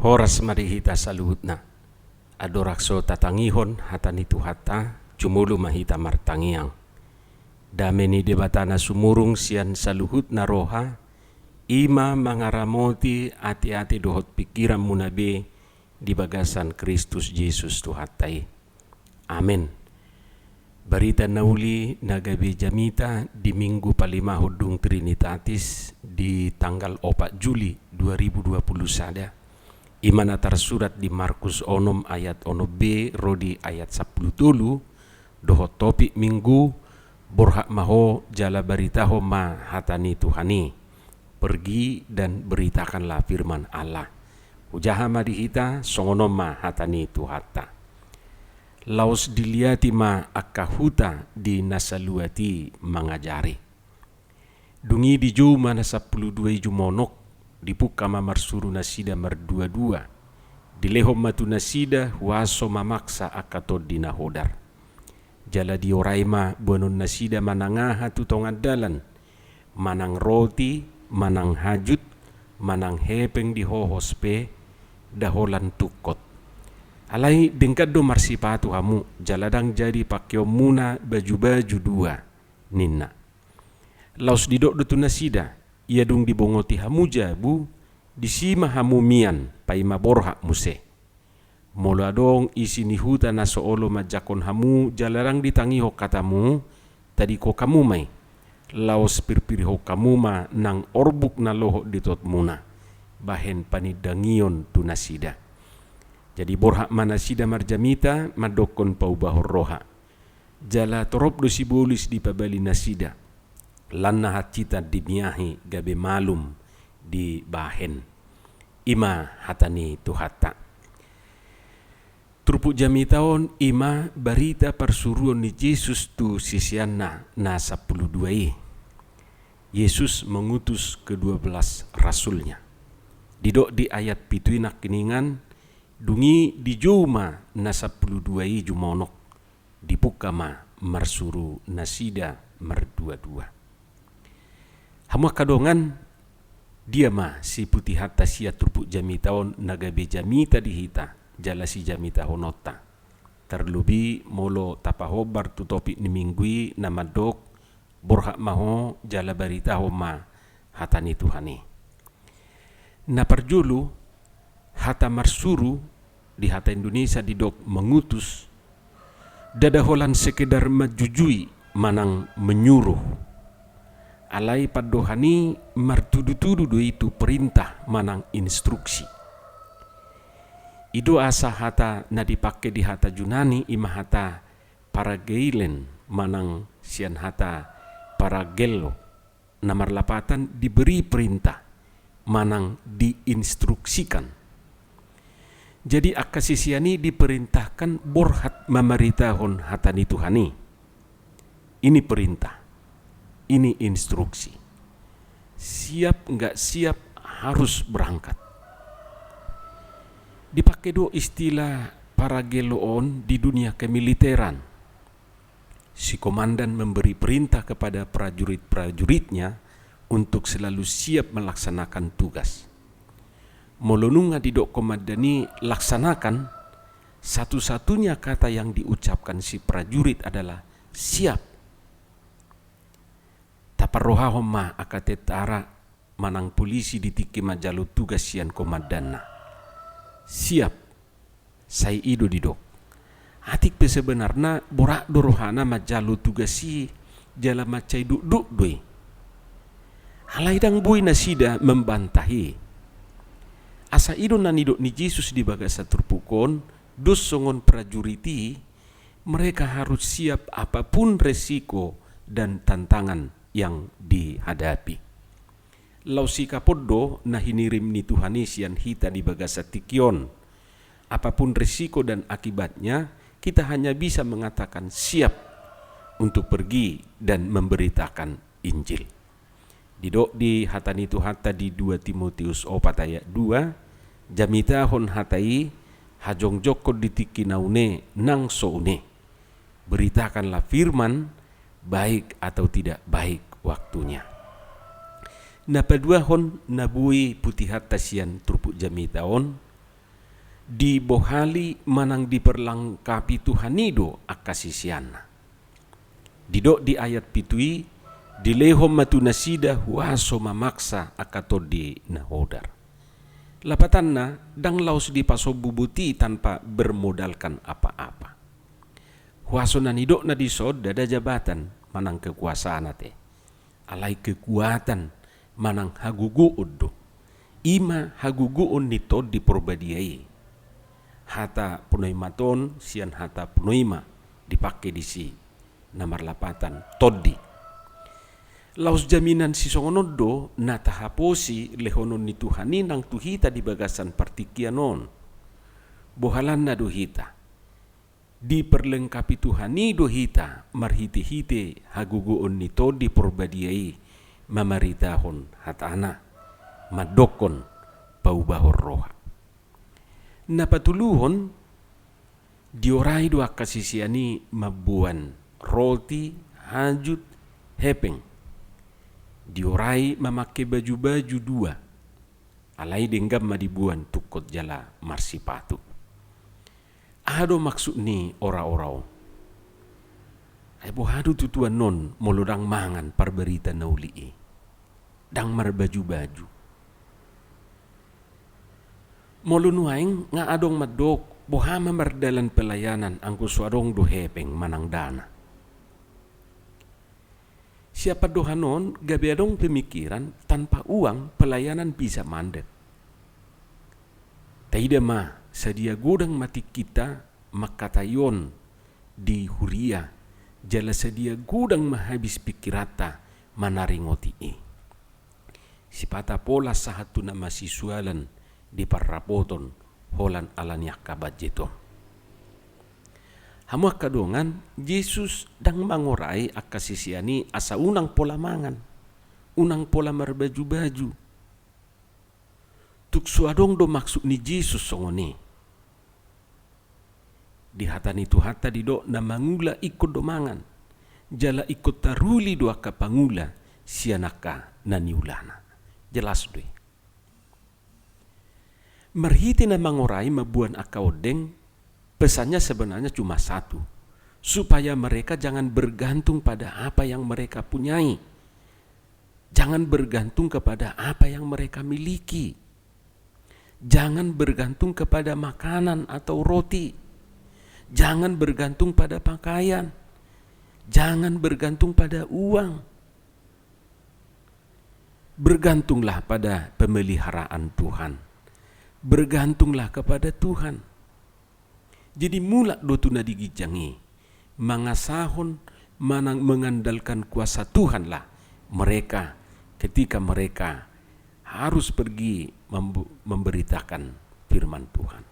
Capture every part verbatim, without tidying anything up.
Horas ma di hita saluhutna. Andorang so tatangihon hata ni Tuhanta, jumolo ma hita martangiang. Dame ni Debata na sumurung sian saluhutna roha, i ma mangaramoti ateate dohot pingkiranmuna be di bagasan Kristus Jesus Tuhanta i. Amen. Barita na uli na gabe jamita di Minggu palimahon dung Trinitatis di tanggal opat Juli dua ribu dua puluh sada, i ma na tarsurat di Markus onom ayat onom b ro di ayat sampulu tolu, dohot topik Minggu, Borhat ma ho jala baritahon ma hata ni Tuhan i. Pergi dan beritakanlah firman Allah. Hujaha ma di hita, songon on ma hata ni Tuhanta. Laos diliati ma angka huta di na saluat i mangajari. Dung i dijou ma na sampulu dua i jumonok, dipungka ma marsuru nasida marduadua. Dilehon ma tu nasida huaso mamaksa angka tondi na hodar. Jala diorai ma boanon nasida manang aha tu tongan dalan, manang roti, manang hajut, manang hepeng di hohos pe, nda holan tungkot. Alai denggan do marsipatu hamu, jala ndang jadi pangkeonmuna baju-baju dua, ninna. Laos didok do tu nasida, ia dung dibongoti hamu jabu, disi ma hamu mian, paima borhat muse. Molo adong isi ni huta na so olo manjangkon hamu jala ndang ditangihon hatamu, tadingkon hamu ma i, laos pirpirihon hamu ma nang orbuk na lohot di totmuna, bahen panindangion tu nasida. Jadi borhat ma nasida marjamita mandokkon paubahon roha. Jala torop do sibolis dipabali nasida, lanna hansitan dimiahi gabe malum dibahen. I ma hata ni Tuhanta. Turpuk jamita on i ma barita parsuruon ni Jesus tu siseanna na sampulu dua i. Yesus mengutus kedua belas rasulnya. Didok di ayat pitu i nangkiningan, dung i dijou ma na sampulu dua i jumonok, dipungka ma marsuru nasida marduadua. Hamu angka dongan, dia ma siputihonta sian turpuk jamita on na gabe jamita di hita, jala sijamitahononta. Tarlobi molo tapahombar tu topik ni Minggu i na mandok, borhat ma ho jala baritahon ma hata ni Tuhan i. Na parjolo, hata marsuru, di hata Indonesia didok mengutus, ndada holan sekedar manjujui manang menyuruh. Alai pandohan i martudu-tudu do i tu perintah manang instruksi. I do asa hata na dipangke di hata Junani i ma hata parageilen manang sian hata paragello, na marlapatan diberi perintah, manang diinstruksikan. Jadi angka sisean i diperintahkan borhat mamaritahon hata ni Tuhan i. Ini perintah, ini instruksi. Siap nggak siap harus berangkat. Dipangke do istilah paragello on di dunia kemiliteran. Si komandan memberi perintah kepada prajurit-prajuritnya untuk selalu siap melaksanakan tugas. Molo nunga didok komandan i laksanakan, satu-satunya kata yang diucapkan si prajurit adalah siap. Taparrohahon ma angka tentara manang polisi di tingki manjalo tugas sian komandanna. Siap. Sai i do didok. Atik pe sebenarna borat do rohana manjalo tugas i jala mansai dokdok do i. Alai ndang boi nasida membantah i. Asa i do na nidok ni Jesus di bagasan turpuk on, dos songon prajurit i, mereka harus siap apapun resiko dan tantangan yang dihadapi. Laos sikap on do na hinirim ni Tuhan i sian hita di bagasan tingki on. Apapun risiko dan akibatnya, kita hanya bisa mengatakan siap untuk pergi dan memberitakan Injil. Didok di hata ni Tuhanta di dua Timoteus opat ayat dua, jamitahon hata i, hajongjongkon di tingki na une nang so une. Beritakanlah firman, baik atau tidak baik waktunya. Na paduahon na boi putihonta sian turpuk jamita on, Dibohali manang diperlengkapi Tuhan i do angka siseanna. Didok di ayat pitu i, dilehon ma tu nasida huaso mamaksa angka tondi na hodar. Lapatanna, ndang laos dipasombu boti tanpa bermodalkan apa-apa. Huaso na nidokna dison ndada jabatan manang kekuasaan ate. Alai kekuatan manang hagogoon do. I ma hagogoon ni Tondi Porbadia i. Hata pneumaton sian hata pneuma dipangke disi, na marlapatan tondi. Laos jaminan sisongon on do na tahaposi lehonon ni Tuhan i nang tu hita di bagasan partingkian on. Bohalanna do hita. Diperlengkapi Tuhan i do hita marhite-hite hagogoon ni Tondi Porbadia i mamaritahon hatana, mandokkon paubahon roha. Na patoluhon, diorai do angka sisean i mamboan roti, hajut, hepeng. Diorai mamangke baju-baju dua. Alai denggan ma diboan tungkot jala marsipatu. Aha do maksud ni ora-ora on? Ai boha do tutu annon molo ndang mangan parbarita na uli i? Ndang marbaju-baju. Molo nuaeng nga adong mandok, boha ma mardalan pelayanan anggo so adong do hepeng manang dana. Sian pandohan on gabe adong pemikiran tanpa uang pelayanan bisa mandek. Taida ma, sadia godang ma tingkinta mangkatai on di huria, jala sadia godang ma habis pingkiranta manaringoti i. Sipata pola sahat tu na masisualan di parrapoton holan ala ni angka banjet on. Hamu angka dongan, Jesus ndang mangorai angka sisean i asa unang pola mangan, unang pola marbaju-baju. Tung so adong do maksud ni Jesus songon i. Di hata ni Tuhanta didok na mangula ingkon do mangan, jala ingkon taruli do angka pangula sian angka na niulana. Jelas do i. Marhite na mangorai mamboan angka ondeng, pesannya sebenarnya cuma satu, supaya mereka jangan bergantung pada apa yang mereka punyai. Jangan bergantung kepada apa yang mereka miliki. Jangan bergantung kepada makanan atau roti. Jangan bergantung pada pakaian. Jangan bergantung pada uang. Bergantunglah pada pemeliharaan Tuhan. Bergantunglah kepada Tuhan. Jadi mulak do tu na di ginjang i, mangasahon manang mengandalkan kuasa Tuhanlah mereka ketika mereka harus pergi membu-, memberitakan firman Tuhan.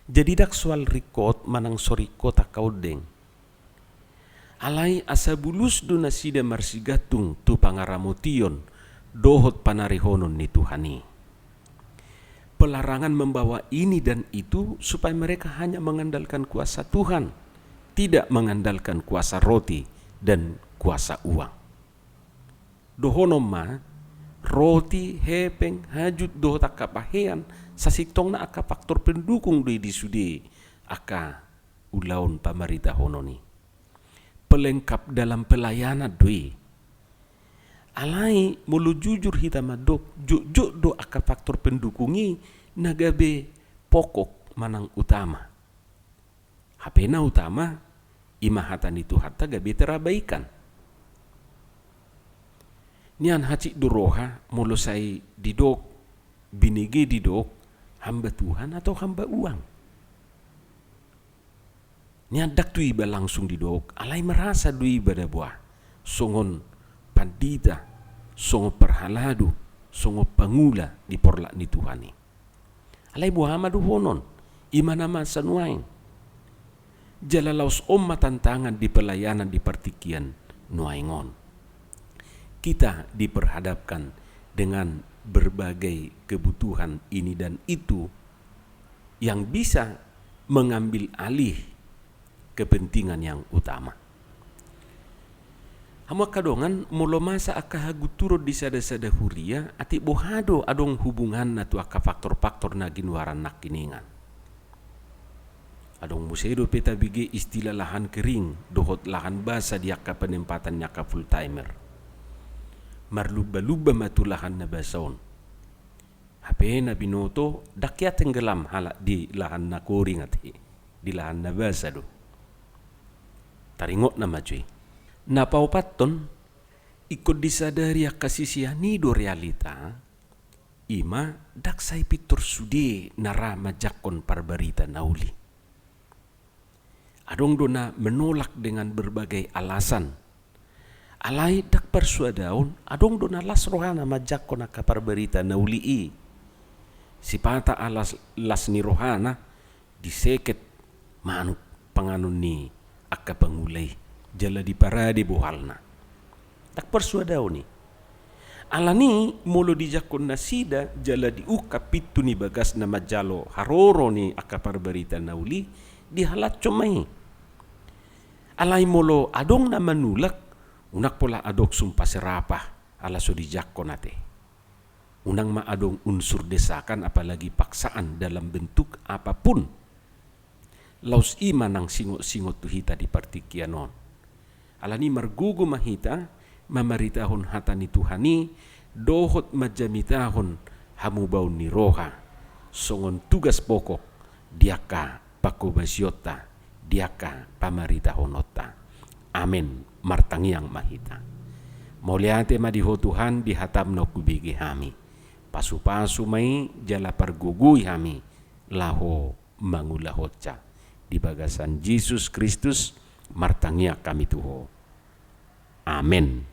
Jadi ndang soal ringkot manang so ringkot angka ondeng. Alai asa bulus do nasida marsigantung tu pangaramotion dohot panarihonon ni Tuhan i. Pelarangan membawa ini dan itu supaya mereka hanya mengandalkan kuasa Tuhan, tidak mengandalkan kuasa roti dan kuasa uang. Dohonon ma, roti, hepeng, hajut dohot angka pahean, sasintongna angka faktor pendukung do i di sude angka ulaon pamaritahonon i. Pelengkap dalam pelayanan do i. Alai molo jujur hita mandok, jotjot do angka faktor pendukung i na gabe pokok manang utama. Hape na utama, i ma hata ni Tuhanta gabe terabaikan. Nian hansit do roha molo sai didok, binege didok, hamba Tuhan atau hamba uang. Nian ndang tu iba langsung didok, alai merasa do iba da boha songon pandita, songon parhalado, songon pangula di porlak ni Tuhan i. Alai boha ma dohonon, i ma na masa nuaeng. Jala laos on ma tantangan di pelayanan di partingkian nuaeng on. Kita diperhadapkan dengan berbagai kebutuhan ini dan itu yang bisa mengambil alih kepentingan yang utama. Hamu angka dongan, molo masa angka hagunturon di sada-sada huria, atik boha do adong hubunganna tu angka faktor-faktor na ginoaran nangkiningan. Adong muse dope tabege istilah lahan kering dohot lahan basa di angka penempatan ni angka full timer. Marlumba-lumba ma tu lahan na basa on. Hape na binoto, ndang hea tenggelam halak di lahan na koring ate, di lahan na basa do. Taringot nama jo i. Na paopathon, ingkon disadari angka sisean i do realita, i ma ndang sai pintor sude na ra manjangkon parbarita na uli. Adong do na menolak dengan berbagai alasan. Alai ndang parsuadaon, adong do na las rohana manjangkon angka parbarita na uli i. Sipata alas las ni rohana, diseket manuk panganon ni angka pangula i, jala diparade bohalna. Ndang parsuadaon i. Alani molo dijangkon nasida jala diungkap pintu ni bagasna manjalo haroro ni angka parbarita na uli, dihalashon ma i. Alai molo adong na manulak, unang pola adong sumpah serapah ala so dijangkon ate. Unang ma adong unsur desakan apalagi paksaan dalam bentuk apapun. Laos i ma nang singot-singot tu hita di partingkian on. Alani margogo ma hita mamaritahon hata ni Tuhan i dohot manjamitahon hamubaon ni roha songon tugas pokok di angka panghobasionta, di angka pamaritahononta. Amen. Martangiang ma hita. Mauliate ma di Ho Tuhan di hatam na hubege hami. Pasu-pasu ma i jala pargogoi hami laho mangulahonsa. Di bagasan Jesus Kristus martangiang hami tu Ho. Amen.